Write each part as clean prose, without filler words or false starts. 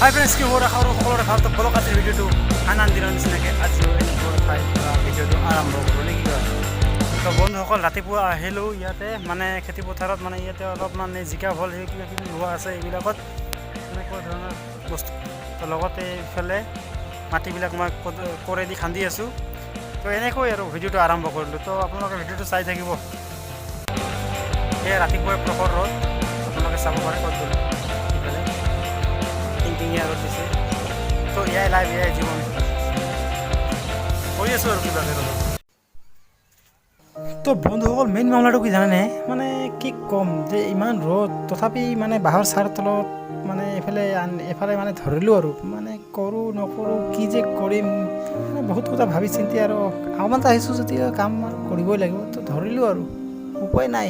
হাই friends, কি খবৰ? আশা কৰোঁ সকলোৰে ভাল। তো বলক, আজিৰ ভিডিঅ'টো আন আন দিনৰ নিচিনাকৈ আজিও এনেকুৱা ঠাইৰ পৰা ভিডিঅ'টো আৰম্ভ কৰোঁ, নে কি কয়? তো বন্ধুসকল, ৰাতিপুৱা আহিলোঁ ইয়াতে, মানে খেতি পথাৰত, মানে ইয়াতে অলপ মানে জিকা, ভোল, সেই কিবা কিবি ৰোৱা আছে এইবিলাকত, এনেকুৱা ধৰণৰ বস্তু। তো লগতে এইফালে মাটিবিলাক মই কোৰেদি খান্দি আছোঁ। তো এনেকৈ আৰু ভিডিঅ'টো আৰম্ভ কৰিলোঁ। তো আপোনালোকে ভিডিঅ'টো চাই থাকিব। সেয়া ৰাতিপুৱাই প্ৰখৰ ৰ'দ, আপোনালোকে চাব পাৰে। ক'ত গ'ল? ইফালে টিংটিঙীয়া ৰ'দ দিছে। তো এয়াই লাইফ, এয়াই জীৱন। কৰি আছোঁ আৰু কিবাকে ৰ'দত। তো বন্ধুসকল, মেইন মামলাটো কি জানেনে? মানে কি ক'ম যে ইমান ৰ'দ, তথাপি মানে বাঁহৰ ছাঁৰ তলত মানে এইফালে এইফালে মানে ধৰিলোঁ আৰু মানে কৰোঁ নকৰোঁ, কি যে কৰিম, মানে বহুত কথা ভাবি চিন্তি আৰু কামত আহিছোঁ যেতিয়া কাম আৰু কৰিবই লাগিব। তো ধৰিলোঁ আৰু উপায় নাই।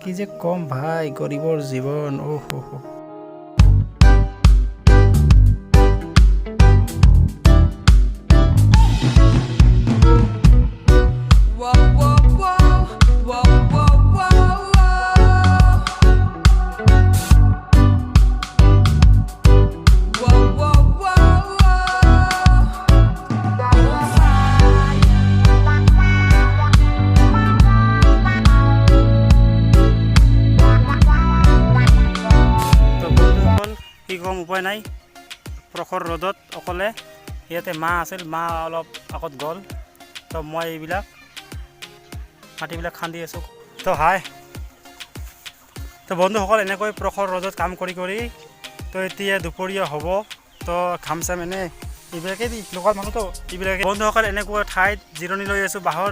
কি যে ক'ম ভাই, গৰীবৰ জীৱন, অ' হ হ। Whoa, whoa, whoa, whoa, whoa, whoa, whoa. Whoa, whoa, whoa, whoa. তো বন্ধুসকল, কি ক'ম, উপায় নাই। প্ৰখৰ ৰ'দত অকলে ইয়াতে, মা আছিল, মা অলপ আগত গ'ল। তো মই এইবিলাক মাটিবিলাক খান্দি আছোঁ। তো হাই, তো বন্ধুসকল, এনেকৈ প্ৰখৰ ৰ'দত কাম কৰি কৰি তো এতিয়া দুপৰীয়া হ'ব। তো ঘাম চাম এনে এইবিলাকেই দি লোকেল মানুহতো এইবিলাকে। বন্ধুসকল, এনেকুৱা ঠাইত জিৰণি লৈ আছোঁ, বাঁহৰ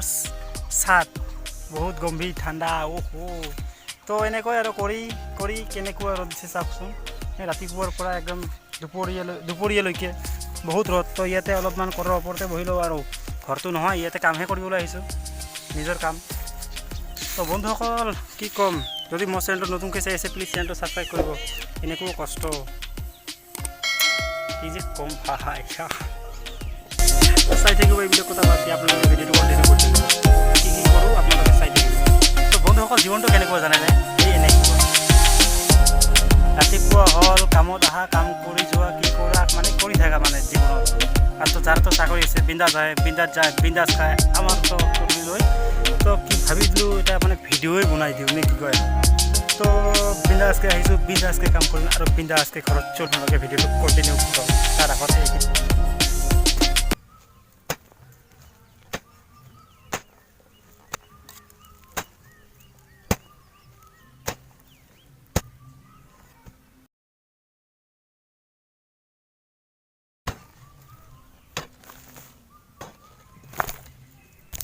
ছাঁত, বহুত গম্ভীৰ ঠাণ্ডা, অ' তো এনেকৈ আৰু কৰি কৰি কেনেকুৱা ৰ'দ দিছে চাওকচোন। এই ৰাতিপুৱাৰ পৰা একদম দুপৰীয়ালৈকে বহুত ৰ'দ। তো ইয়াতে অলপমান কৰৰ ওপৰতে বহি লওঁ আৰু ঘৰটো নহয়, ইয়াতে কামহে কৰিবলৈ আহিছোঁ, নিজৰ কাম। তো বন্ধুসকল, কি ক'ম, যদি মোৰ চেনেলটো নতুনকৈ চাই আছে, প্লিজ চেনেলটো ছাবস্ক্ৰাইব কৰিব। এনেকুৱাও কষ্ট, কি যে ক'ম ভাই। চাই থাকিব, এইবিলাক কথা বাদ দি আপোনালোকে ভিডিঅ'টো কণ্টিনিউ কৰি থাকিব। কি কি কৰোঁ আপোনালোকে চাই থাকিব। তো বন্ধুসকল, জীৱনটো কেনেকুৱা জানেনে? এই এনেকুৱা, ৰাতিপুৱা হ'ল কামত আহা, কাম কৰি যোৱা, কি কৰা, মানে কৰি থাকা মানে জীৱনত। আৰু তো যাৰ তো চাকৰি আছে, বিন্দাছ যায়, বিন্দাছ যায়, বিন্দাছ খায়। আমাৰতো কৰি লৈ তো কি ভাবি দিলোঁ, এটা মানে ভিডিঅ'ই বনাই দিওঁ, নে কি কয়? তো বিন্দাছকৈ আহিছোঁ, বিন্দাছকৈ কাম কৰিম আৰু বিন্দাছকৈ ঘৰত চল। আপোনালোকে ভিডিঅ'টো কণ্টিনিউ কৰক। তাৰ আগতে এইখিনি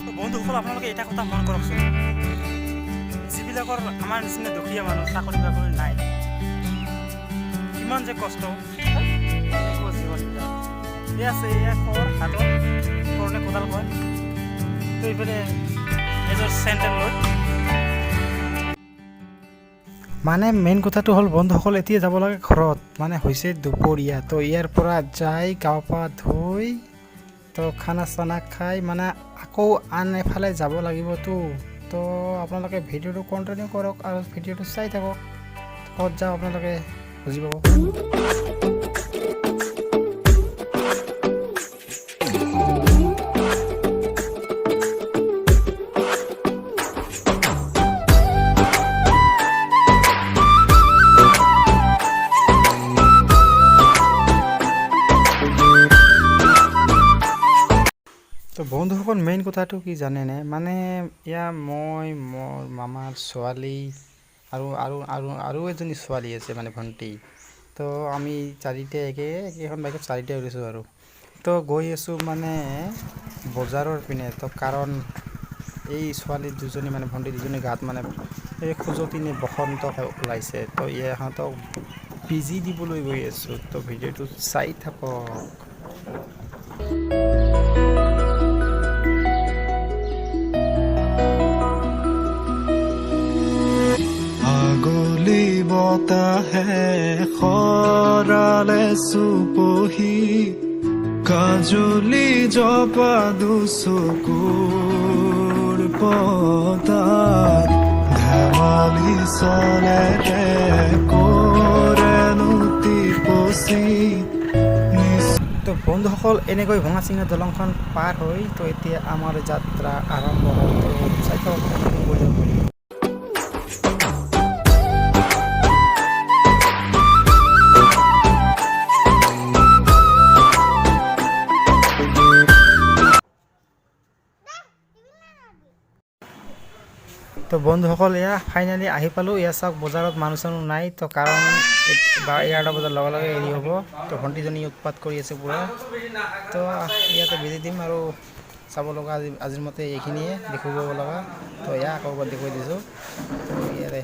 তো বন্ধুসকল, আপোনালোকে এটা কথা মন কৰকচোন, যিবিলাকৰ আমাৰ নিচিনা দুখীয়া মানুহ, চাকৰি বাকৰি নাই, কিমান যে কষ্ট, এনেকুৱা জীৱনবিলাক। এই আছে, এয়া কৰ হাতত কৰনে কোদাল কয়। তো এইফালে এযোৰ চেণ্ডেল লৈ মানে মেইন কথাটো হ'ল বন্ধুসকল, এতিয়া যাব লাগে ঘৰত, মানে হৈছে দুপৰীয়া। তো ইয়াৰ পৰা যাই গা পা ধুই তো খানা চানা খাই মানে আকৌ আন এফালে যাব লাগিবতো। তো আপোনালোকে ভিডিঅ'টো কণ্টিনিউ কৰক আৰু ভিডিঅ'টো চাই থাকক। ক'ত যাওঁ আপোনালোকে বুজি পাব। তো বন্ধুসকল, মেইন কথাটো কি জানেনে? মানে এয়া মই, মোৰ মামাৰ ছোৱালী আৰু এজনী ছোৱালী আছে, মানে ভণ্টি। তো আমি চাৰিটাই একেখন বাইকত চাৰিটাই উঠিছোঁ আৰু তো গৈ আছোঁ মানে বজাৰৰ পিনে। তো কাৰণ এই ছোৱালী দুজনী, মানে ভণ্টি দুজনী গাত মানে এই খজুৱতি নে বসন্ত ওলাইছে। তো ইহঁতক বেজি দিবলৈ গৈ আছোঁ। তো ভিডিঅ'টো চাই থাকক। আগলি বতাহে সৰালে চুপহি, কাজলি জপা দুচকুৰ পতাত ধেমালি চলে কৰেনো টিপচি। উপচি। তো বন্ধুসকল, এনেকৈ ভঙা চিঙা দলংখন পাৰ হৈ তো এতিয়া আমাৰ যাত্ৰা আৰম্ভ হ'ল। তো চাই থাকক, কণ্টিনিউ কৰি যাব। তো বন্ধুসকল, এয়া ফাইনেলি আহি পালোঁ। এয়া চাওক, বজাৰত মানুহ চানুহ নাই। তো কাৰণ বা 11টা বজাৰ লগে লগে হেৰি হ'ব। তো ভণ্টিজনী উৎপাত কৰি আছে পূৰা। তো ইয়াতে বেজি দিম আৰু চাব লগা আজি আজিৰ মতে এইখিনিয়ে দেখুৱাব লগা। তো এয়া আকৌ এবাৰ দেখুৱাই দিছোঁ। তো ইয়াতে